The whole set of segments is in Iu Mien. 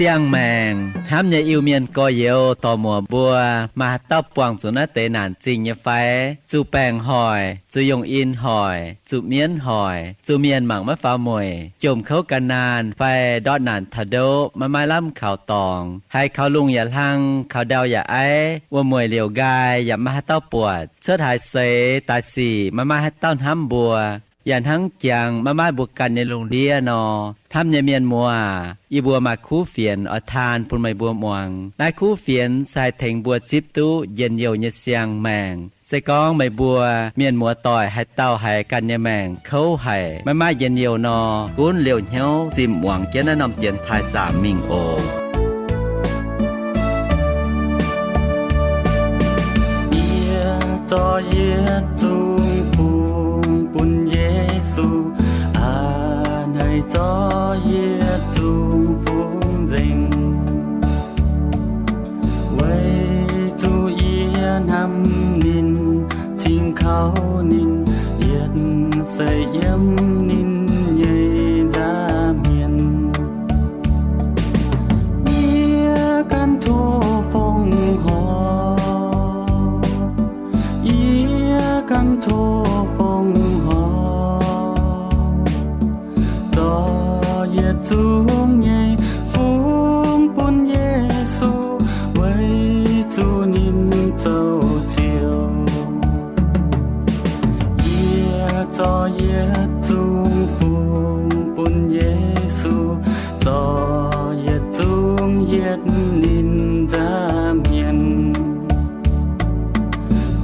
Siang-maengc hnamv nyei Iu-Mienh gorx-youz dorc-muoc mbuo, maaih haaix dauh buangh zuqc naaiv deix naanc zingh nyei fai? Zuqc baengc hoic, zuqc yongh in hoic, zuqc mienv hoic, zuqc mienh mangc maiv faaux mueic, jomc kouv gan naanh fai ndortv naanc taux ndoqv maiv maaih lamh kaux dorngx, haiz kaux lungh yaac hlang, kaux ndau yaac aiv, wuom-mueic liouc nqaai yaac maiv maaih haaix dauh buatc, cuotv haaix seix daaih sic maiv maaih haaix dauh hnamv mbuo, yaac hnangv jangx maiv maaih mbuo ganh nyei lungh ndiev nor. Hnamv nyei mienh muoz, yie mbuo maaih kuv fienx oix taan bun meih mbuo muangx. Naaiv kuv fienx se haih tengx mbuo zipv duqv njien-youh nyei siang-maengc. Se gorngv meih mbuo mienh muoz-doic haaix dauh haiz ganh nyei maengc kouv haic, maiv maaih njien-youh nor, gunv liouh hnyouv zimh muangx jienv naaiv norm dienx taaih zaamc mingh oc. Yie zorqv yietc zungv fungx bun Yesu, aa, naaiv zorqv yietc zungv fungx nzengc. Weic zuqc yie hnamv ninh, cingx kaux ninh, yietc se yiem ninh nyei nza'hmien. Yie ganh tov fongc horc, yie ganh tov fongc horc, zorqv yietc zungv nyei fungx bun Yesu, weic zuqc ninh zoux Ziouv. Yie zorqv yietc zungv fungx bun Yesu, zorqv yietc zungv yietc ninh nza'hmien.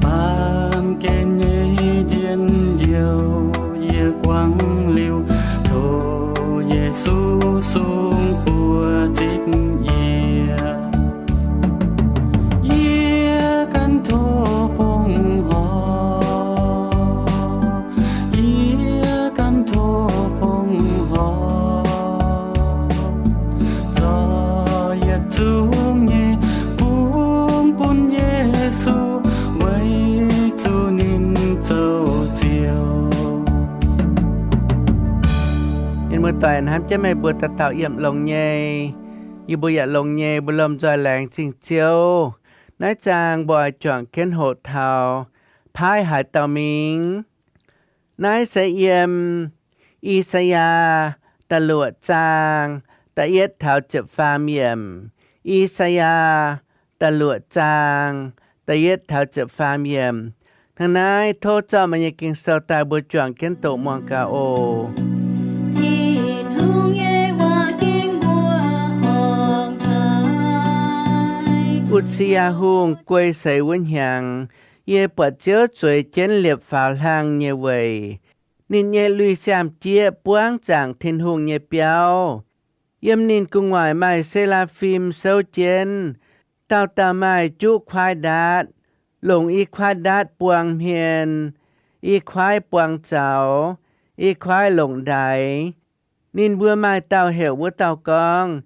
Baamh gen nyei njien-youh yie guangc liuz, tov Yesu sung buoz zipv yie. Yie ganh tov fongc horc, yie ganh tov fongc horc, zorqv yietc zungv nyei fungx bun Yesu, weic zuqc ninh zoux Ziouv. Mienh muoz-doic, hnamv jienv meih mbuo dauh dauh yiem longx nyei. Yie mbuo yaac longx nyei, mbuo lomh nzoih laengz zingh Ziouv. Naaiv zaang mbuo oix juangc jienv hoqc taux Paaiv Haaix Dauh Mingh. Naaiv se yiem I^saa^yaa da'luoqc zaang da'yietv taux ziepc faam yiemc. I^saa^yaa da'luoqc zaang da'yietv taux ziepc faam yiemc. Hnangv naaiv, tov zorqv meih nyei Ging-Sou daaih, mbuo juangc jienv doqc muangx gaax oc. Tin-Hungh nyei waac ging mbuo horngh haic. Utc^si^yaa Hungh guei seix wuov hnyangx, yie buatc Ziouv zueiz jienv liepc faaux hlang nyei weic. Ninh nyei lui-siaam-jieqv buangv zaangc Tin-Hungh nyei biauv. Yiem ninh gu'nguaaic maaih se^laa^fim souv jienv. Dauh dauh maaih juqv kuaaiv ndaatv, longc i kuaaiv ndaatv buang hmien, i kuaaiv buang zaux, i kuaaiv longc ndaix. Ninh mbuo maaih dauh heuc wuov dauh gorngv,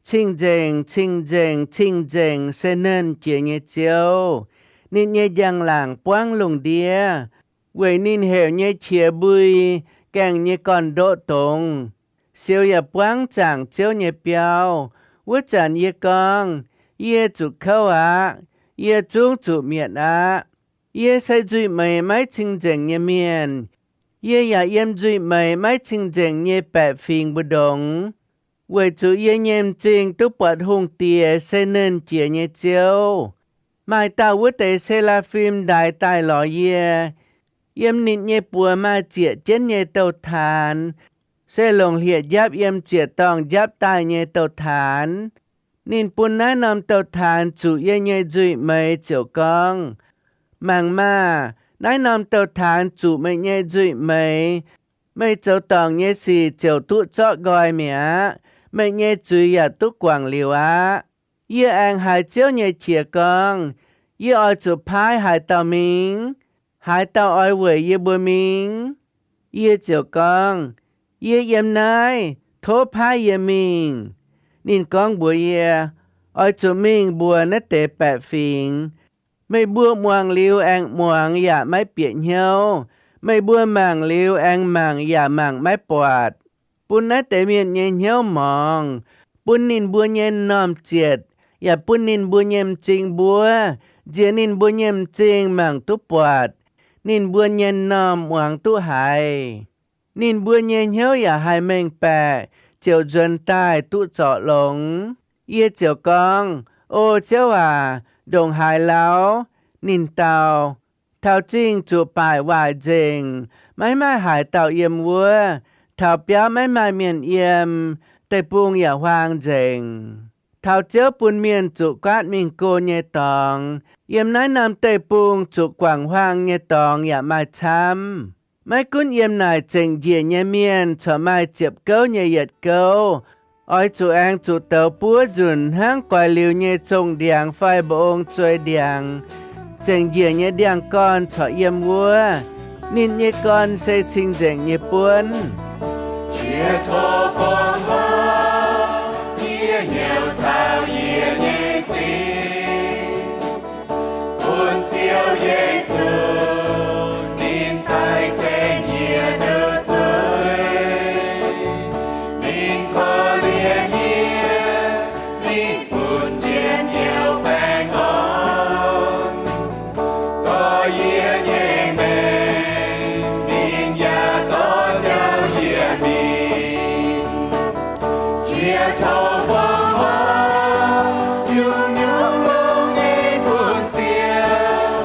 Cing-nzengc, cing-nzengc, cing-nzengc se Nernh Jiex nyei Ziouv. Ninh nyei njang-laangc buangv lungh ndiev, weic ninh heuc nyei qiex mbui gaengh nyei gorn-ndoqv dongz. Siouc yaac buangv zaangc Ziouv nyei biauv. Wuov zanc yie gorngv, Yie zuqc kouv aqv. Yie zungv zuqc mietc aqv. Yie se nzuih meix maiv cing-nzengc nyei mienh. Yie yaac yiem nzuih meix maiv cing-nzengc nyei baeqc fingx mbu'ndongx, weic zuqc yie nyei m'zing duqv buatc Hungh Diex se Nernh Jiex nyei Ziouv. Maaih dauh wuov deix se^laa^fim ndaix daaih lorz yie. Yiem ninh nyei buoz maaih zieqc jienv nyei douz-taanx, se longc hlieqv-njapv yiem zieqc dorngh njapv daaih nyei douz-taanx. Ninh bun naaiv norm douz-taanx zuqc yie nyei nzuih meix ziouc gorngv, Mangc maah! Naaiv norm douz-taanx zuqc meih nyei nzuih meix. Meih zoux dorngc nyei sic ziouc duqv zorqv nqoi mi'aqv. Meih nyei zuiz yaac duqv guangc liuz aqv. Yie aengx haiz Ziouv nyei qiex gorngv, Yie oix zuqc paaiv haaix dauh mingh? Haaix dauh oix weic yie mbuo mingh? Yie ziouc gorngv, Yie yiem naaiv. Tov paaiv yie mingh. Ninh gorngv mbuox yie, Oix zuqc mingh mbuox naaiv deix baeqc fingx, Meih mbuo muangx liuz aengx muangx yaac maiv bieqc hnyouv. Meih mbuo mangc liuz aengx mangc yaac mangc maiv buatc. Bun naaiv deix mienh nyei hnyouv morngx, bun ninh mbuo nyei m'normh zietc, yaac bun ninh mbuo nyei m'zing mbuov. Nziex ninh mbuo nyei m'zing mangc duqv buatc, ninh mbuo nyei m'normh muangx duqv haiz. Ninh mbuo nyei hnyouv yaac haih mengh baeqc, ziouc nzuonx daaih duqv zorc longx. Yie ziouc gorngv, O Ziouv aac, ndongc haaix lauh? Ninh dau, Taux zingh zuqc baaic waaic nzengc, maiv maaih haaix dauh yiem wuov. Taux biauv maiv maaih mienh yiem, deic-bung yaac huaang nzengc. Taux Ziouv bun mienh zuqc guaatv mingh go nyei dorngx, yiem naaiv norm deic-bung zuqc guangc huaang nyei dorngx yaac maaih camv. Maiv gunv yiem naaic zengc njiec nyei mienh corc maaih ziepc gouv nyei yietc gouv. Oix zuqc aengx zuqc douz buov nzunc hnangv guaix liuz nyei zongh ndiangx fai mba'ong zuei ndiangx. Zengc njiec nyei ndiangx-gorn corc yiem wuov. Ninh nyei gorn se cing-nzengc nyei buonv. Jiex tov fongc horc, yie hnyouv caux yie nyei sin, bun Ziouv Yesu ninh daaih tengx yie ndutv zuiz. Ninh korv-lienh yie, ninh bun njien-youh baengh orn. Dorh yie nyei maengc, ninh yaac dorh jauv yie mingh. Jiex tov fongc horc, nyungc-nyungc longx nyei bun Ziouv.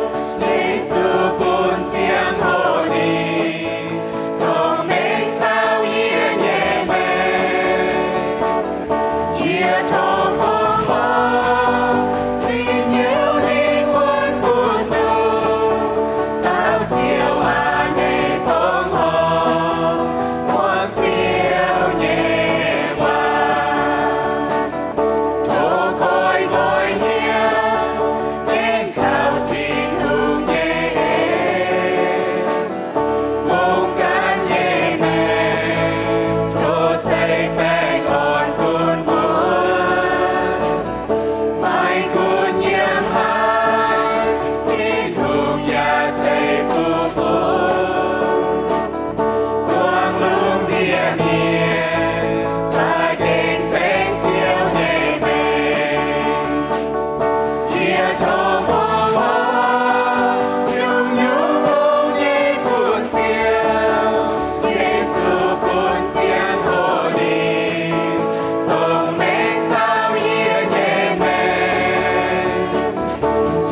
Yesu bun ziangh hoc ninh cong-mengh caux yie nyei maengc. Jiex tov fongc horc, sin hnyouv lingh wuonh bun duqv dauh Ziouv aac nyei fongc horc, buangh Ziouv nyei waac. Tov koiv-doic hnyouv gengh kaux Tin-Hungh nyei en, fungx ganh nyei maengc, tov ceix baengh orn bun mbuo. Maiv gunv yiem haaix, Tin-Hungh yaac ceix fuqv bun. Zuangx lungh ndiev mienh za'gengh ceng Ziouv nyei maengc. Jiex tov fongc horc, nyungc-nyungc longx nyei bun Ziouv. Yesu bun ziangh hoc ninh cong-mengh caux yie nyei maengc.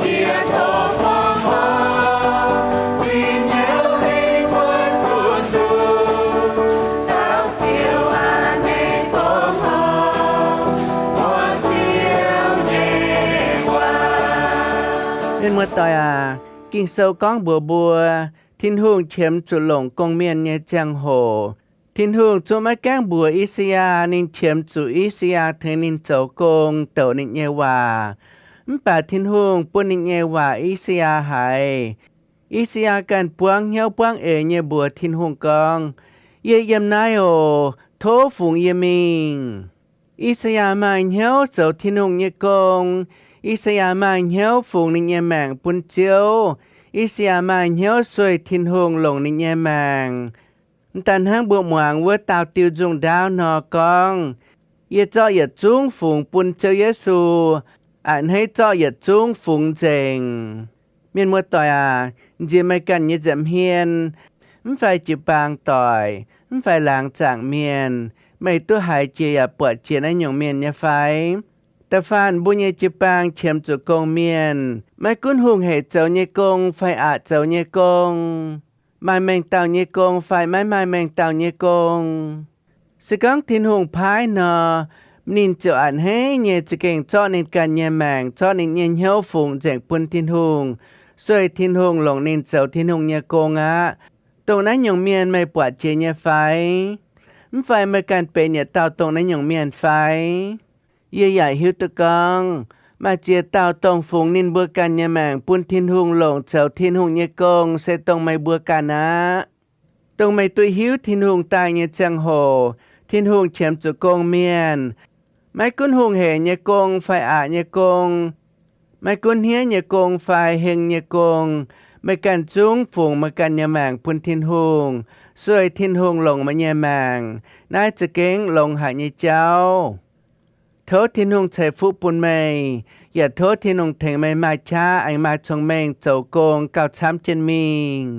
Jiex tov fongc horc, sin hnyouv lingh wuonh bun duqv dauh Ziouv aac nyei fongc horc, buangh Ziouv nyei waac. Mienh muoz-doic aac, Ging-Sou gorngv mbuox mbuo, Tin-Hungh qiemx zuqc longc gong-mienh nyei ziangh hoc. Tin-Hungh zungv maiv gaengh mbuox I^saa^yaa, ninh qiemx zuqc I^saa^yaa tengx ninh zoux gong, douc ninh nyei waac. Mv baac Tin-Hungh bun ninh nyei waac I^saa^yaa haiz. I^saa^yaa ganh buangv hnyouv buangv eix nyei mbuox Tin-Hungh gorngv, Yie yiem naaiv oc. Tov fungx yie mingh. I^saa^yaa maaih hnyouv zoux Tin-Hungh nyei gong. I^saa^yaa maaih hnyouv fungx ninh nyei maengc bun Ziouv. I^saa^yaa maaih hnyouv sueih Tin-Hungh longc ninh nyei maengc. Mv daan hnangv mbuo muangx wuov daauh diuh nzungh ndaauv nor gorngv, Yie zorqv yietc zungv fungx bun Ziouv Yesu, a'hneiv zorqv yietc zungv fungx nzengc. Mienh muoz-doic aac, nziex meih ganh nyei nza'hmien, mv fai jiu-baang doic, mv fai laangz zaangc mienh, meih duqv haiz jiex yaac buatc jiex naaiv nyungc mienh nyei fai? Da'faanh mbuo nyei jiu-baang qiemx zuqc gong-mienh, maiv gunv hungh heic zoux nyei gong fai aqc zoux nyei gong, maaih mengh dauh nyei gong fai maiv maaih mengh dauh nyei gong, se gorngv Tin-Hungh paaiv nor, ninh ziouc a'hneiv nyei za'gengh zorqv ninh ganh nyei maengc, zorqv ninh nyei hnyouv fungx nzengc bun Tin-Hungh, sueih Tin-Hungh longc ninh zoux Tin-Hungh nyei gong aqv. Dongh naaiv nyungc mienh meih buatc jiex nyei fai? Mv fai meih ganh benx yietc dauh dongh naaiv nyungc mienh fai? Yie yaac hiuv duqv gorngv, maaih ziex dauh dongh fungx ninh mbuo ganh nyei maengc bun Tin-Hungh longc zoux Tin-Hungh nyei gong se dongh meih mbuo ganh aqv. Dongh meih duqv hiuv Tin-Hungh daaih nyei ziangh hoc, Tin-Hungh qiemx zuqc gong mienh. Maiv gunv hungh hec nyei gong fai aqc nyei gong, maiv gunv hniev nyei gong fai heng nyei gong, meih ganh zungv fungx meih ganh nyei maengc bun Tin-Hungh, sueih Tin-Hungh longc meih nyei maengc. Naaiv za'gengh longx haic nyei jauv. Tov Tin-Hungh ceix fuqv bun meih, yaac tov Tin-Hungh tengx meih maaih qaqv aengx maaih cong-mengh zoux gong gauh camv jienv mingh.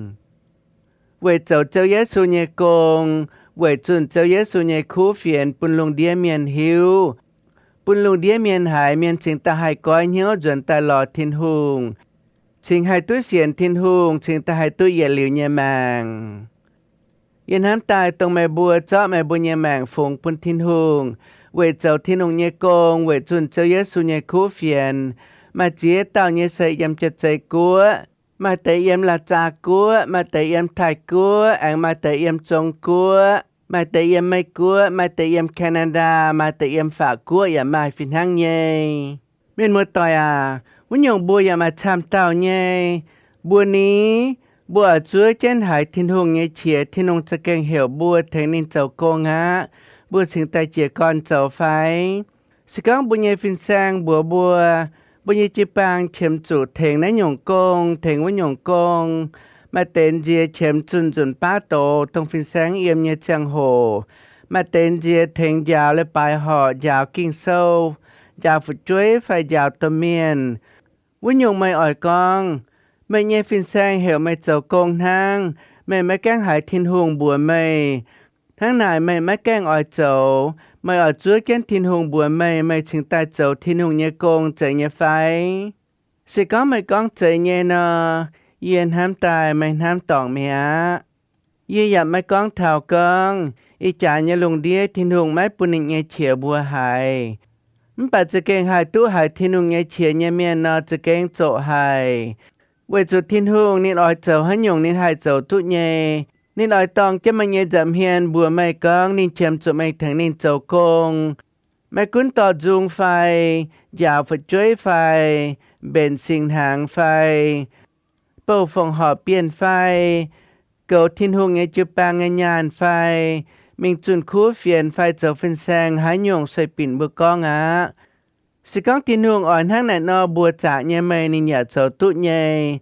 Weic zoux Ziouv Yesu nyei gong, weic zunh Ziouv Yesu nyei kuv fienx bun lungh ndiev mienh hiuv, bun lungh ndiev mienh haiz mienh cingx daaih haih goiv hnyouv nzuonx daaih lorz Tin-Hungh, cingx haih duqv sienx Tin-Hungh, cingx daaih haih duqv yietc liuz nyei maengc. Yie hnamv daaih dongh meih mbuo zorqv meih mbuo nyei maengc fungx bun Tin-Hungh, weic zoux Tin-Hungh nyei gong, weic zunh Ziouv Yesu nyei kuv fienx. Maaih ziex dauh nyei se yiem Jaav-Zei Guoqv, maaih deix yiem La'zaa Guoqv, maaih deix yiem Taiv Guoqv, aengx maaih deix yiem Zong Guoqv, maaih deix yiem Meiv Guoqv, maaih deix yiem Canada, maaih deix yiem Faac Guoqv yaac maaih fih hnangv nyei. Mienh muoz-doic aac, wuov nyungc mbuo yaac maaih camv dauh nyei. Mbuo ni, mbuo oix zuov jienv haiz Tin-Hungh nyei qiex, Tin-Hungh za'gengh heuc mbuo tengx ninh zoux gong aqv, mbuo cingx daaih jiez gorn zoux fai? Se gorngv mbuo nyei fin-saeng mbuox mbuo, mbuo nyei jiu-baang qiemx zuqc tengx naaiv nyungc gong, tengx wuov nyungc gong, maaih deix nziex qiemx zunh nzunc baav doz dongh fin-saeng yiem nyei ziangh hoc, maaih deix nziex tengx njaaux leiz-baaix horc, njaaux Ging-Sou, njaaux fu'jueiv fai njaaux domh mienh. Wuov nyungc meih oix gorngv, meih nyei fin-saeng heuc meih zoux gong hnangv, meih maiv gaengh haiz Tin-Hungh mbuox meih. Hnangv naaic meih maiv gaengh oix zoux. Meih oix zuov jienv Tin-Hungh mbuox meih, meih cingx daaih zoux Tin-Hungh nyei gong, zeiz nyei fai? Se gorngv meih gorngv zeiz nyei nor, yie hnamv daaih meih hnamv dorngc mi'aqv. Yie yaac maiv gorngv taux gorngv ih jaax nyei lungh ndiev Tin-Hungh maiv bun ninh nyei qiex mbuo haiz. Mv baac za'gengh haih duqv haiz Tin-Hungh nyei qiex nyei mienh nor, za'gengh zoqc haic. Weic zuqc Tin-Hungh ninh oix zoux haaix nyungc ninh haih zoux duqv nyei. Ninh oix dorng jienv meih nyei nza'hmien mbuox meih gorngv ninh qiemx zuqc meih tengx ninh zoux gong. Maiv gunv dorh nzung fai, njaaux fu'jueiv fai, mbenc singx hnaangx fai, bouh fongc horc bienh fai, goux Tin-Hungh nyei jiu-baang nyei nyaanh fai, mingh zunh kuv fienx fai zoux fin-saeng, haaix nyungc sueih binc mbuo gorngv aqv. Se gorngv Tin-Hungh oix hnangv naaic nor mbuox zaqc nyei meih, ninh yaac zoux duqv nyei.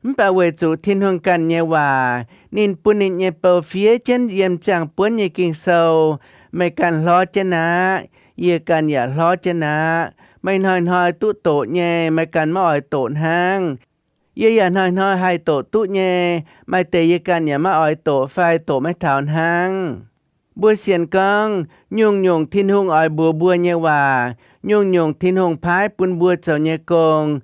Mv baac weic zuqc Tin-Hungh ganh nyei waac, ninh bun ninh nyei bou fiev jienv yiem ziangh buonv nyei Ging-Sou. Meih ganh hlorv jienv aqv. Yie ganh yaac hlorv jienv aqv. Meih hnoi-hnoi duqv doqc nyei, meih ganh maiv oix doqc hnangv. Yie yaac hnoi-hnoi haih doqc duqv nyei, maaih deix yie ganh yaac maiv oix doqc fai doqc maiv taux hnangv. Mbuo sienx gorngv, nyungc-nyungc Tin-Hungh oix mbuox mbuo nyei waac, nyungc-nyungc Tin-Hungh paaiv bun mbuo zoux nyei gong,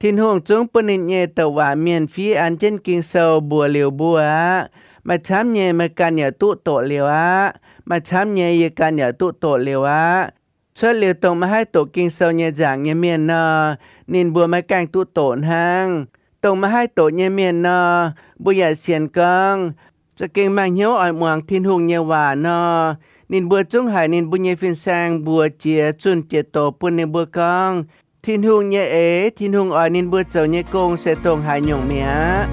Tin-Hungh zungv bun ninh nyei douc waac mienh fiev an jienv Ging-Sou mbuox liuz mbuo aqv. Maaih camv nyei meih ganh yaac duqv doqc liuz aqv. Maaih camv nyei yie ganh yaac duqv doqc liuz aqv. Cuotv liuz dongh maiv haih doqc Ging-Sou nyei nzaangc nyei mienh nor, ninh mbuo maiv gaengh duqv doqc hnangv. Dongh maiv haih doqc nyei mienh nor, mbuo yaac sienx gorngv, za'gengh maaih hnyouv oix muangx Tin-Hungh nyei waac nor, ninh mbuo zungv haiz ninh mbuo nyei fin-saeng mbuox jiex zunh jiex doz bun ninh mbuo gorngv, Tin-Hungh nyei eix, Tin-Hungh oix ninh mbuo zoux nyei gong se dongh haaix nyungc mi'aqv.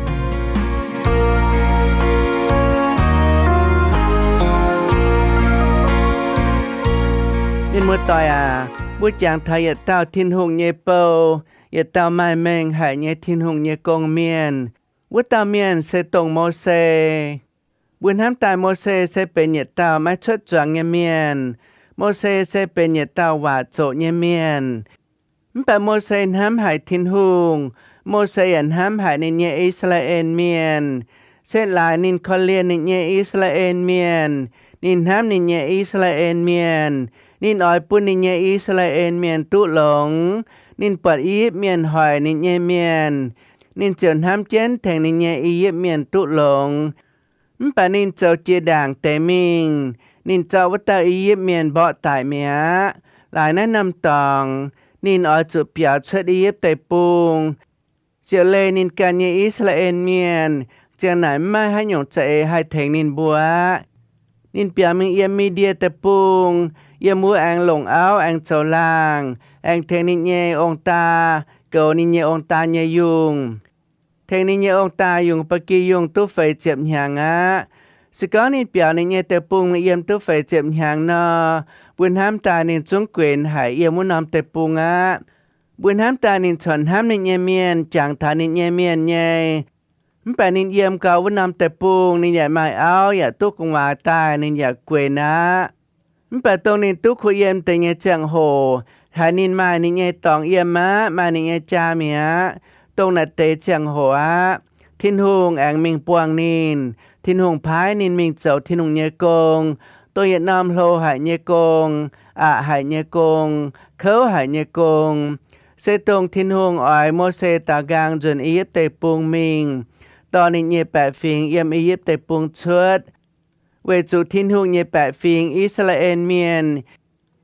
Mienh muoz-doic aac, mbuo jangx taux yietc dauh Tin-Hungh nyei bou, yietc dauh maaih mengh haic nyei Tin-Hungh nyei gong-mienh. Wuov dauh mienh se dongh Mose. Mbuo hnamv daaih Mose se benx yietc dauh maiv cuotv zuangx nyei mienh. Mose se benx yietc dauh waac zoqc nyei mienh. Mv baac Mose hnamv haic Tin-Hungh. Mose yaac hnamv haic ninh nyei I^saa^laa^en Mienh. Se laaix ninh korv-lienh ninh nyei I^saa^laa^en Mienh. Ninh hnamv ninh nyei I^saa^laa^en Mienh. Ninh oix bun ninh nyei I^saa^laa^en Mienh duqv longx. Ninh buatc I^yipv Mienh hoic ninh nyei mienh, ninh ziouc hnamv jienv tengx ninh nyei I^yipv Mienh duqv longx. Mv baac ninh zoux jiex ndaangc deix mingh. Ninh zorqv wuov dauh I^yipv Mienh mborqv daic mi'aqv. Laaix naaiv norm dorngx, ninh oix zuqc biaux cuotv I^yipv Deic-Bung, ziouc leih ninh ganh nyei I^saa^laa^en Mienh. Ziang naaic mv maaih haaix nyungc za'eix haih tengx ninh mbuo aqv. Ninh biaux mingh yiem Mi^ndie Deic-Bung. Yiem wuov aengx longc auv, aengx zoux laangh, aengx tengx ninh nyei ong-daa goux ninh nyei ong-daa nyei yungh. Tengx ninh nyei ong-daa yungz ba'gi yungh duqv feix ziepc hnyangx aqv. Se gorngv ninh biaux ninh nyei deic-bung yiem duqv feix ziepc hnyangx nor, mbuo hnamv daaih ninh zungv guenx haic yiem wuov norm deic-bung aqv. Mbuo hnamv daaih ninh corc hnamv ninh nyei mienh, jangx taux ninh nyei mienh nyei. Mv baac ninh yiem gau wuov norm deic-bung, ninh yaac maaih auv, yaac duqv gu'nguaaz daaih, ninh yaac guenx aqv. Mv baac dongh ninh duqv kuh yiem deix nyei ziangh hoc, haiz ninh maaih ninh nyei dorngx yiem aqv, maaih ninh nyei jaa mi'aqv, dongh naaiv deix ziangh hoc aqv, Tin-Hungh aengx mingh buangh ninh. Tin-Hungh paaiv ninh mingh zoux Tin-Hungh nyei gong, dongh yietc norm hlo haic nyei gong, aqc haic nyei gong, kouv haic nyei gong. Se dongh Tin-Hungh oix Mose daaux nqaang nzuonx I^yipv Deic-Bung mingh, dorh ninh nyei baeqc fingx yiem I^yipv Deic-Bung cuotv, weic zuqc Tin-Hungh nyei baeqc fingx, I^saa^laa^en Mienh,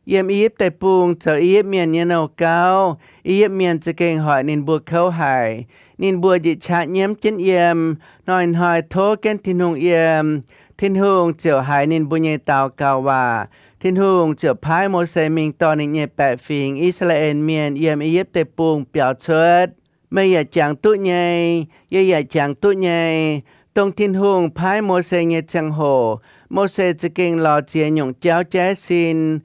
yiem I^yipv Deic-Bung zoux I^yipv Mienh nyei nouh gauv. I^yipv Mienh za'gengh hoic ninh mbuo kouv haic. Ninh mbuo njiec qaqv nyiemv jienv yiem, hnoi-hnoi tov jienv Tin-Hungh yiem. Tin-Hungh ziouc haiz ninh mbuo nyei daux gaux waac. Tin-Hungh ziouc paaiv Mose mingh dorh ninh nyei baeqc fingx, I^saa^laa^en Mienh, yiem I^yipv Deic-Bung biaux cuotv. Meih yaac jangx duqv nyei. Yie yaac jangx duqv nyei. Dongh Tin-Hungh paaiv Mose nyei ziangh hoc, Mose za'gengh lorz ziex nyungc jauv jaiv sin.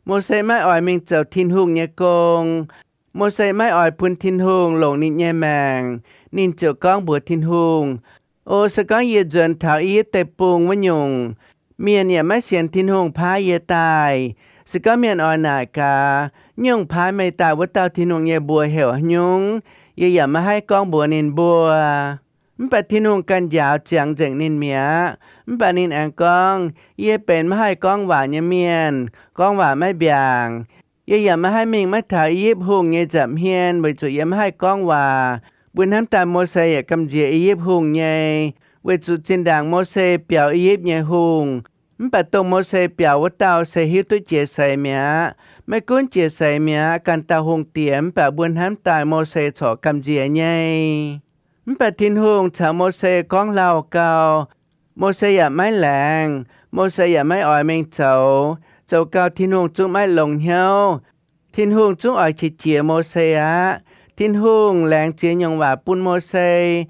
Mose maiv oix mingh zoux Tin-Hungh nyei gong. Mose maiv oix bun Tin-Hungh longc ninh nyei maengc. Ninh ziouc gorngv mbuox Tin-Hungh, O, se gorngv yie nzuonx taux I^yipv Deic-Bung wuov nyungc, mienh yaac maiv sienx Tin-Hungh paaiv yie daaih. Se gorngv mienh oix naaic gaax, Nyungc paaiv meih daaih wuov dauh Tin-Hungh nyei mbuox heuc haaix nyungc? Yie yaac maiv haih gorngv mbuox ninh mbuo. Mv baac Tin-Hungh ganh njaaux ziangx nzengc ninh mi'aqv. Mv baac ninh aengx gorngv, Yie benx maiv haih gorngv waac nyei mienh, gorngv waac maiv mbiaangc. Yie yaac maiv haih mingh maiv taux I^yipv Hungh nyei nza'hmien, weic zuqc yie maiv haih gorngv waac. Mbuo hnamv daaih Mose yaac gamh nziex I^yipv Hungh nyei, weic zuqc zinh ndaangc Mose biaux I^yipv nyei hungh. Mv baac dongh Mose biaux wuov dauh se hiuv duqv jiex seix mi'aqv. Maiv gunv jiex seix mi'aqv, ganh dauh hungh diex, mv baac mbuo hnamv daaih Mose corc gamh nziex nyei. Mv baac Tin-Hungh caux Mose gorngv lauh gau, Mose yaac maiv laengz. Mose yaac maiv oix mingh zoux. Zoux gau Tin-Hungh zungv maiv longx hnyouv. Tin-Hungh zungv oix qiex jiez Mose aqv. Tin-Hungh laengz ziex nyungc waac bun Mose.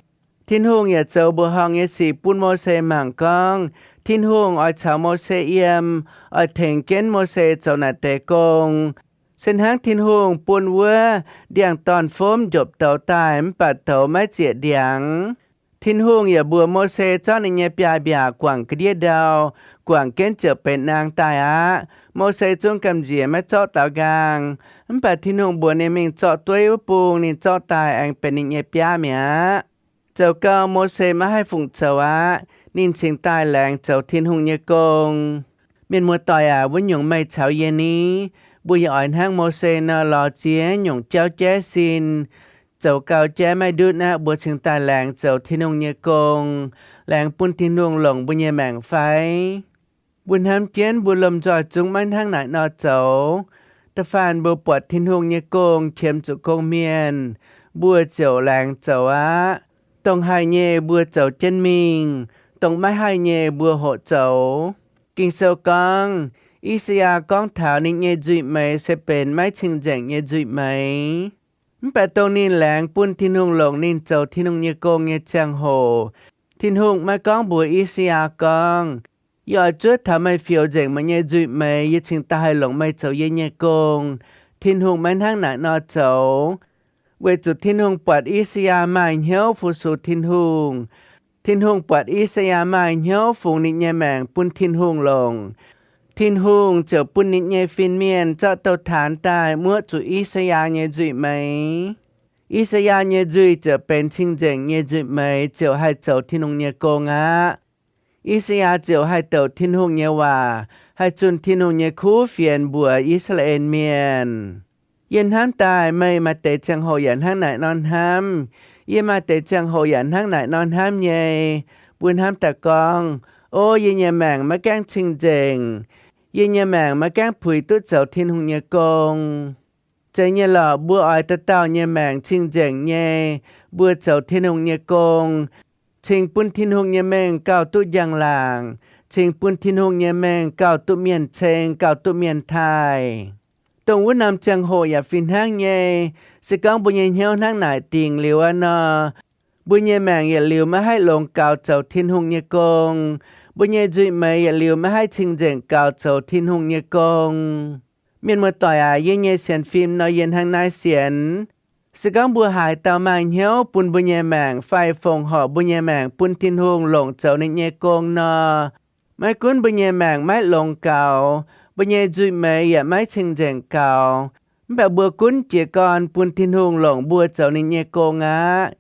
Tin-Hungh yaac zoux mbuoqc horngh nyei sic bun Mose mangc gorngv Tin-Hungh oix caux Mose yiem, oix tengx jienv Mose zoux naaic deix gong. Se hnangv Tin-Hungh bun wuov ndiangx-dorn-fomv njopc douz daaih, mv baac douz maiv zieqc ndiangx. Tin-Hungh yaac mbuox Mose zorqv ninh nyei biaav-mbiaac guangc ga'ndiev ndau, guangc jienv ziouc benx naang daaih aqv. Mose zungv gamh nziex maiv zorqv daaux nqaang. Mv baac Tin-Hungh mbuox ninh mingh zorqv dueiv wuov bung, ninh zorqv daaih aengx benx ninh nyei biaav mi'aqv. Zoux gau Mose maiv haih fungc zoux aqv. Ninh cingx daaih laengz zoux Tin-Hungh nyei gong. Mienh muoz-doic aac, wuov nyungc meih caux yie ni? Mbuo yaac oix hnangv Mose nor lorz ziex nyungc jauv jaiv sin, zoux gau jaiv maiv ndutv aqv, mbuo cingx daaih laengz zoux Tin-Hungh nyei gong, laengz bun Tin-Hungh longc mbuo nyei maengc fai? Mbuo hnamv jienv mbuo lomh nzoih zungv maiv hnangv naaic nor zoux. Da'faanh mbuo buatc Tin-Hungh nyei gong qiemx zuqc gong-mienh, mbuo ziouc laengz zoux aqv. Dongh haih nyei mbuo zoux jienv mingh, dongh maiv haih nyei mbuo hoqc zoux. Ging-Sou gorngv, I^saa^yaa gorngv taux ninh nyei nzuih meix se benx maiv cing-nzengc nyei nzuih meix. Mv baac dongh ninh laengz bun Tin-Hungh longc ninh zoux Tin-Hungh nyei gong nyei ziangh hoc, Tin-Hungh maiv gorngv mbuox I^saa^yaa gorngv, Yie oix zuov taux meih fioux nzengc meih nyei nzuih meix, yie cingx daaih haih longc meih zoux yie nyei gong. Tin-Hungh maiv hnangv naaic nor zoux. Weic zuqc Tin-Hungh buatc I^saa^yaa maaih hnyouv fu-sux Tin-Hungh. Tin-Hungh buatc I^saa^yaa maaih hnyouv fungx ninh nyei maengc bun Tin-Hungh longc. Tin-Hungh ziouc bun ninh nyei fin-mienh zorqv douz-taanx daaih muoqv zuqc I^saa^yaa nyei nzuih meix. I^saa^yaa nyei nzuih ziouc benx cing-nzengc nyei nzuih meix, ziouc haih zoux Tin-Hungh nyei gong aqv. I^saa^yaa ziouc haih douc Tin-Hungh nyei waac, haih zunh Tin-Hungh nyei kuv fienx mbuox I^saa^laa^en Mienh. Yie hnamv daaih meih maaih deix ziangh hoc yaac hnangv naaic nor hnamv. Yie maaih deix ziangh hoc yaac hnangv naaic nor hnamv nyei. Mbuo hnamv daaih gorngv, O, yie nyei maengc maiv gaengh cing-nzengc. Yie nyei maengc maiv gaengh puix duqv zoux Tin-Hungh nyei gong. Zeiz nyei lorqc, mbuo oix dauh dauh nyei maengc cing-nzengc nyei. Mbuo zoux Tin-Hungh nyei gong, cingx bun Tin-Hungh nyei mengh gauh duqv njang-laangc, cingx bun Tin-Hungh nyei mengh gauh duqv mienh ceng, gauh duqv mienh taaih. Dongh wuov norm ziangh hoc yaac fih hnangv nyei. Se gorngv mbuo nyei hnyouv hnangv naaic dingc liuz aqv nor, mbuo nyei maengc yietc liuz maiv haih longx gaux zoux Tin-Hungh nyei gong. Mbuo nyei nzuih meix yietc liuz maiv haih cing-nzengc gaux zoux Tin-Hungh nyei gong. Mienh muoz-doic aac, yie nyei sienx fim nor yie hnangv naaiv sienx. Se gorngv mbuo haaix dauh maaih hnyouv bun mbuo nyei maengc fai fongc horc mbuo nyei maengc bun Tin-Hungh longc zoux ninh nyei gong nor, maiv gunv mbuo nyei maengc maiv longx gaux, mbuo nyei nzuih meix yaac maiv cing-nzengc gaux, mv baac mbuo gunv jiez gorn bun Tin-Hungh longc mbuo zoux ninh nyei gong aqv.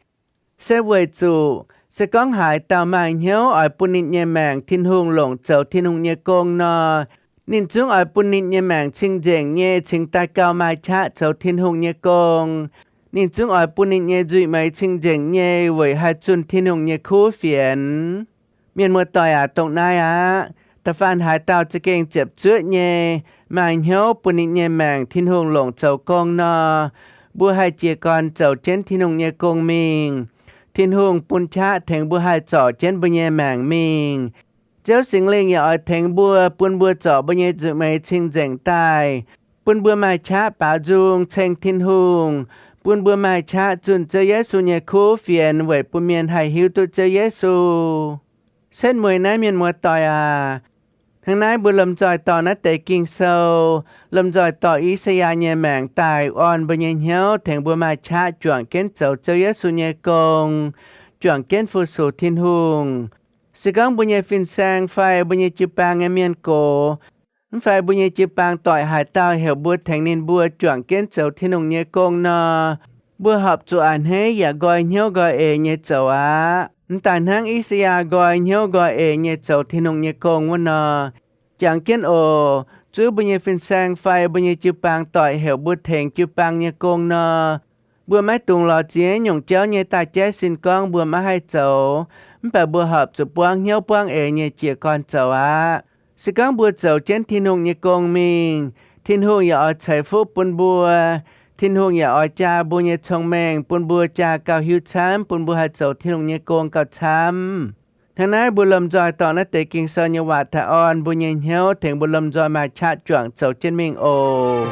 Se weic zuqc se gorngv haaix dauh maaih hnyouv oix bun ninh nyei maengc Tin-Hungh longc zoux Tin-Hungh nyei gong nor, ninh zungv oix bun ninh nyei maengc cing-nzengc nyei cingx daaih gauh maaih qaqv zoux Tin-Hungh nyei gong. Ninh zungv oix bun ninh nyei nzuih meix cing-nzengc nyei weic haih zunh Tin-Hungh nyei kuv fienx. Mienh muoz-doic aac, dongh naaiv aqv. Da'faanh haaix dauh za'gengh ziepc zuoqv nyei maaih hnyouv bun ninh nyei maengc Tin-Hungh longc zoux gong nor, mbuo haih jiez gorn zoux jienv Tin-Hungh nyei gong mingh. Tin-Hungh bun qaqv tengx mbuo haih zorc jienv mbuo nyei maengc mingh. Ziouv Singx Lingh yaac oix tengx mbuo, bun mbuo zorc mbuo nyei nzuih meix cing-nzengc daaih, bun mbuo maaih qaqv baaux nzung ceng Tin-Hungh, bun mbuo maaih qaqv zunh Ziouv Yesu nyei kuv fienx weic bun mienh haih hiuv duqv Ziouv Yesu. Setv mueiz naaiv, mienh muoz-doic aac, hnangv naaiv mbuo lomh nzoih dorh naaiv deix Ging-Sou, lomh nzoih dorh I^saa^yaa nyei maengc daaih orn mbuo nyei hnyouv, tengx mbuo maaih qaqv juangc jienv zoux Ziouv Yesu nyei gong, juangc jienv fu-sux Tin-Hungh. Se gorngv mbuo nyei fin-saeng fai mbuo nyei jiu-baang nyei mienh gox, mv fai mbuo nyei jiu-baang doic haaix dauh heuc mbuo tengx ninh mbuo juangc jienv zoux Tin-Hungh nyei gong nor, mbuo horpc zuqc a'hneiv yaac nqoi hnyouv nqoi eix nyei zoux aqv. Mv daaih hnangv I^saa^yaa nqoi hnyouv nqoi eix nyei zoux Tin-Hungh nyei gong wuov nor, jangx jienv oc, zuov mbuo nyei fin-saeng fai mbuo nyei jiu-baang doic heuc mbuo tengx jiu-baang nyei gong nor, mbuo maiv dungx lorz ziex nyungc jauv nyei daaih jaiv sin gorngv mbuo maiv haih zoux, mv baac mbuo horpc zuqc buangv hnyouv buangv eix nyei jiez gorn zoux aqv. Se gorngv mbuo zoux jienv Tin-Hungh nyei gong mingh, Tin-Hungh yaac oix ceix fuqv bun mbuo. Tin-Hungh yaac oix jaa mbuo nyei cong-mengh bun mbuo jaa gauh hiuv camv, bun mbuo haih zoux Tin-Hungh nyei gong gauh camv. Hnangv naaiv mbuo lomh nzoih dorh naaiv deix Ging-Sou nyei waac daaih orn mbuo nyei hnyouv, tengx mbuo lomh nzoih maaih qaqv juangc zoux jienv mingh oc.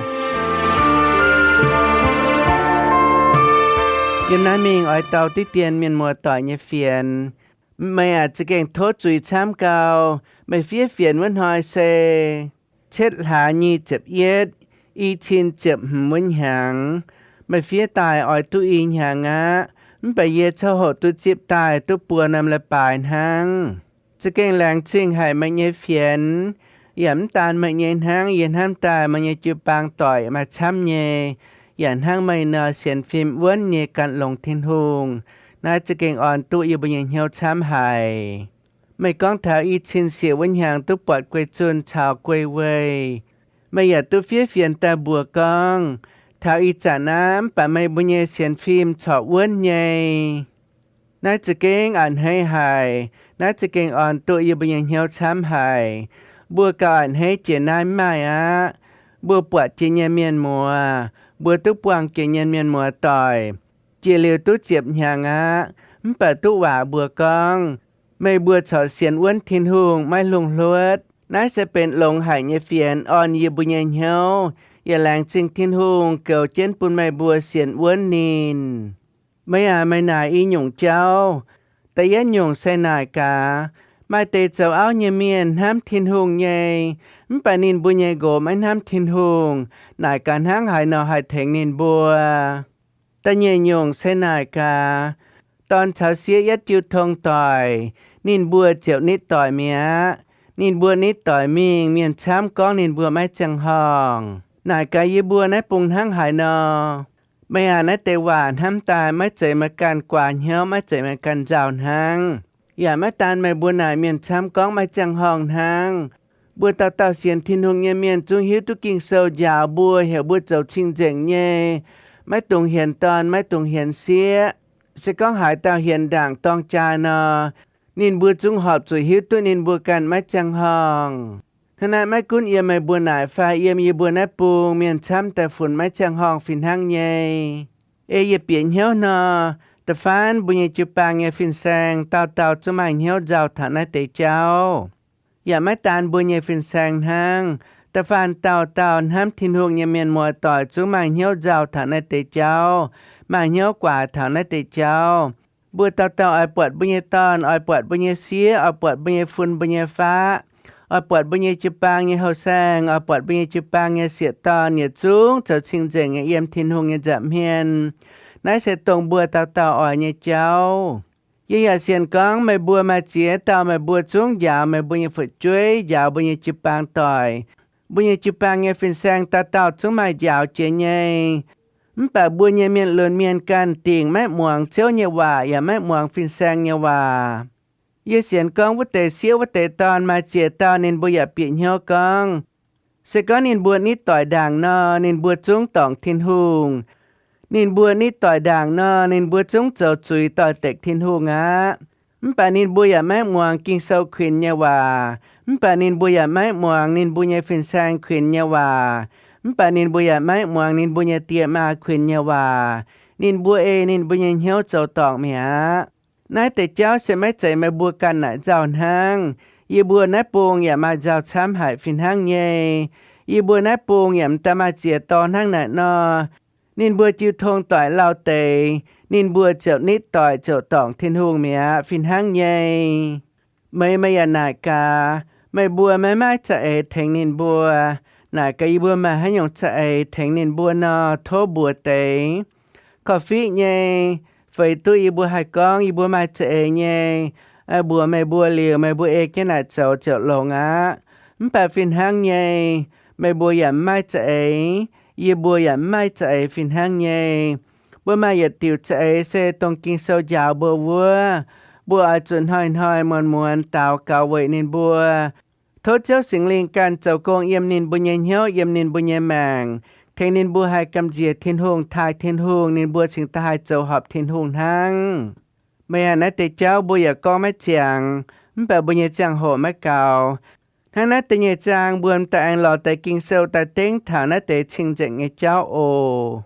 Yiem naaiv mingh oix dau diqv dien mienh muoz-doic nyei fienx. Meih aah, za'gengh tov zuiz camv gau. Meih fiev fienx wuov hnoi se cietv hlaax nyic ziepc yietv, i cin ziepc hmz wuov hnyangx. Meih fiev daaih oix duqv i hnyangx aqv, mv baac yie coqv hoqc duqv zipv daaih duqv buo norm leiz-baaix hnangv. Za'gengh laengz zingh haic meih nyei fienx. Yaac mv daan meih nyei hnangv, yie hnamv daaih meih nyei jiu-baang doic maaih camv nyei, yaac hnangv meih nor sienx fim wuonv nyei gan longx Tin-Hungh. Naaiv za'gengh orn duqv yie mbuo nyei hnyouv camv haic. Meih gorngv taux i cin siec wuov hnyangx duqv buatc guei zunh caux guei weih. Meih yaac duqv fiev fienx daaih mbuox gorngv, taux ih zanc naaiv mv baac meih mbuo nyei sienx fim corc wuonv nyei. Naaiv za'gengh a'hneiv haic. Naaiv za'gengh orn duqv yie mbuo nyei hnyouv camv haic. Mbuo gauh a'hneiv jiex naaiv mv maaih aqv. Mbuo buatc jiex nyei mienh muoz, mbuo duqv buangh jiex nyei mienh muoz doic, jiex liuz duqv ziepc hnyangx aqv, mv baac duqv waac mbuox gorngv, meih mbuo corc sienx wuonv Tin-Hungh maiv hlungh hluotv. Naaiv se benx longx haic nyei fienx orn yie mbuo nyei hnyouv, yaac laengz zingh Tin-Hungh goux jienv bun meih mbuo sienx wuonv ninh. Meih aah, meih naaic i nyungc jauv. Da'yietv nyungc se naaic gaax, maaih deix zoux auv nyei mienh hnamv Tin-Hungh nyei, mv baac ninh mbuo nyei nqox maiv hnamv Tin-Hungh. Naaic gaax hnangv haaix nor haih tengx ninh mbuo. Da'nyeic nyungc se naaic gaax, dorn caux sieqv yietv jiu tong doic, ninh mbuo ziouc nitv doic mi'aqv. Ninh mbuo nitv doic mingh, mienh camv gorngv ninh mbuo maiv ziangh horngh. Naaic gaax yie mbuo naaiv bung hnangv haaix nor. Meih aah, naaiv deix waac hnamv daaih maiv zeiz meih ganh guaax hnyouv, maiv zeiz meih ganh nzauh hnangv. Yaac maiv daan meih mbuo naaic mienh camv gorngv maiv ziangh horngh hnangv. Mbuo dauh dauh sienx Tin-Hungh nyei mienh zungv hiuv duqv Ging-Sou njaaux mbuo, heuc mbuo zoux cing-nzengc nyei, maiv dungx hienx dorn, maiv dungx hienx sieqv. Se gorngv haaix dauh hienx ndaangc dorng jaa nor, ninh mbuo zungv horpc zuqc hiuv duqv ninh mbuo ganh maiv ziangh horngh. Hnangv naaiv maiv gunv yiem meih mbuo naaic fai yiem yie mbuo naaiv bung, mienh camv daaih funx maiv ziangh horngh fih hnangv nyei. Ei yie bieqc hnyouv nor, da'faanh mbuo nyei jiu-baang nyei fin-saeng dauh dauh zungv maaih hnyouv nzauh taux naaiv deix jauv. Yaac maiv daan mbuo nyei fin-saeng hnangv, da'faanh dauh dauh hnamv Tin-Hungh nyei mienh muoz-doic zungv maaih hnyouv nzauh taux naaiv deix jauv, maaih hnyouv guaax taux naaiv deix jauv. Mbuo dauh dauh oix buatc mbuo nyei dorn, oix buatc mbuo nyei sieqv, oix buatc mbuo nyei fun, mbuo nyei faqv, oix buatc mbuo nyei jiu-baang nyei houh saeng, oix buatc mbuo nyei jiu-baang nyei sieqv-dorn yietc zungv zoux cing-nzengc nyei yiem Tin-Hungh nyei nza'hmien. Naaiv se dongh mbuo dauh dauh oix nyei jauv. Yie yaac sienx gorngv meih mbuo maaih ziex dauh meih mbuo zungv njaaux meih mbuo nyei fu'jueiv, njaaux mbuo nyei jiu-baang doic, mbuo nyei jiu-baang nyei fin-saeng dauh dauh zungv maaih njaaux jiex nyei. Mv baac mbuo nyei mienh lunx mienh ganh dingc maiv muangx Ziouv nyei waac yaac maiv muangx fin-saeng nyei waac. Yie sienx gorngv wuov deix sieqv wuov deix dorn maaih ziex dauh ninh mbuo yaac bieqc hnyouv gorngv, se gorngv ninh mbuo nitv doic ndaangc nor, ninh mbuo zungv dorngc Tin-Hungh. Ninh mbuo nitv doic ndaangc nor, ninh mbuo zungv zoux zuiz doix-dekc Tin-Hungh aqv. Mv baac ninh mbuo yaac maiv muangx Ging-Sou kuinx nyei waac. Mv baac ninh mbuo yaac maiv muangx ninh mbuo nyei fin-saeng kuinx nyei waac. Mv baac ninh mbuo yaac maiv muangx ninh mbuo nyei die maa kuinx nyei waac. Ninh mbuo ei ninh mbuo nyei hnyouv zoux dorngc mi'aqv. Naaiv deix jauv se maiv zeiz meih mbuo ganh naaic nzauh hnangv. Yie mbuo naaiv bung yaac maaih nzauh camv haic fih hnangv nyei. Yie mbuo naaiv bung yaac m'daaih maaih ziex dorh hnangv naaic nor. Ninh mbuo jiu tong doic lauh deix, ninh mbuo ziouc nitv doic ziouc dorngc Tin-Hungh mi'aqv fih hnangv nyei. Meih, meih yaac naaic gaax, meih mbuo maiv maaih za'eix tengx ninh mbuo. Naaic gaax yie mbuo maaih haaix nyungc za'eix tengx ninh mbuo nor, tov mbuox deix. Korv-fiqv nyei, feix duqv yie mbuo haih gorngv yie mbuo maaih za'eix nyei, mbuox meih mbuo liuz, meih mbuo ei jienv naaic zoux ziouc longx aqv. Mv baac fih hnangv nyei, meih mbuo yaac mv maaih za'eix, yie mbuo yaac mv maaih za'eix fih hnangv nyei. Mbuo maaih yietc diuc za'eix se dongh Ging-Sou njaaux mbuo wuov, mbuo oix zuqc hnoi-hnoi muonz-muonz daux gaux weic ninh mbuo. Tov Ziouv Singx Lingh ganh zoux gong yiem ninh mbuo nyei hnyouv, yiem ninh mbuo nyei maengc, tengx ninh mbuo haih gamh nziex Tin-Hungh, taaih Tin-Hungh, ninh mbuo cingx daaih haih zoux horpc Tin-Hungh hnangv. Meih aac, naaiv deix jauv mbuo yaac gorngv maiv ziangx, mv baac mbuo nyei ziangh hoc maiv gaux. Hnangv naaiv deix nyei zaang mbuo m'daaih aengx lorz deix Ging-Sou daaih dengv taux naaiv deix cing-nzengc nyei jauv oc.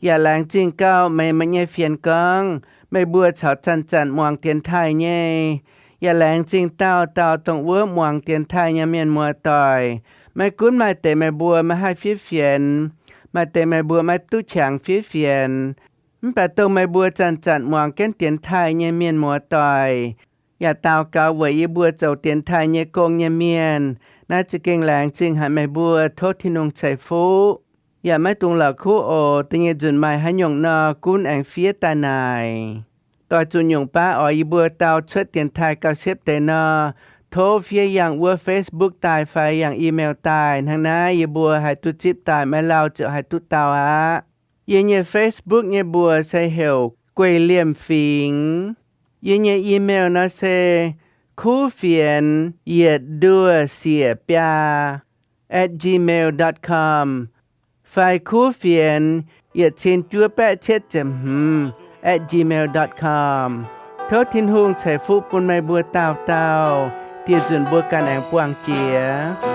Yaac laengz zingh gauh meih, meih nyei fienx gorngv, meih mbuo caux zanc-zanc muangx dienx taaih nyei. Yaac laengz zingh dauh dauh dongh wuov muangx dienx taaih nyei mienh muoz-doic. Maiv gunv maaih deix meih mbuo maiv haih fiev fienx, maaih deix meih mbuo maiv duqv qangx fiev fienx, mv baac dongh meih mbuo zanc-zanc muangx jienv dienx taaih nyei mienh muoz-doic, yaac daux gaux weic yie mbuo zoux dienx taaih nyei gong nyei mienh, naaiv za'gengh laengz zingh haic meih mbuo. Tov Tin-Hungh ceix fuqv. Yaac maiv dungx la'kuqv oc. Da'nyeic nzunc maaih haaix nyungc nor, gunv aengx fiev daaih naaic. Doix zuqc nyungc baav oix yie mbuo dau cuotv dienx taaih gauh siepv deix nor, tov fiev yangh wuov Facebook daaih fai yangh email daaih. Hnangv naaiv yie mbuo haih duqv zipv daaih, maiv lauh ziouc haih duqv dau aqv. Yie nyei Facebook nyei mbuox se heuc Guei Liemh Fingx. Yie nyei email nor se kuv fienx yietc nduoh siec biaa at gmail dot com fai kuv fienx yietc cin juov baeqv cietv ziepc hmz at gmail dot com. Tov Tin-Hungh ceix fuqv bun meih mbuo dauh dauh. Dieh nzunc mbuo ganh aengx buangh jiex.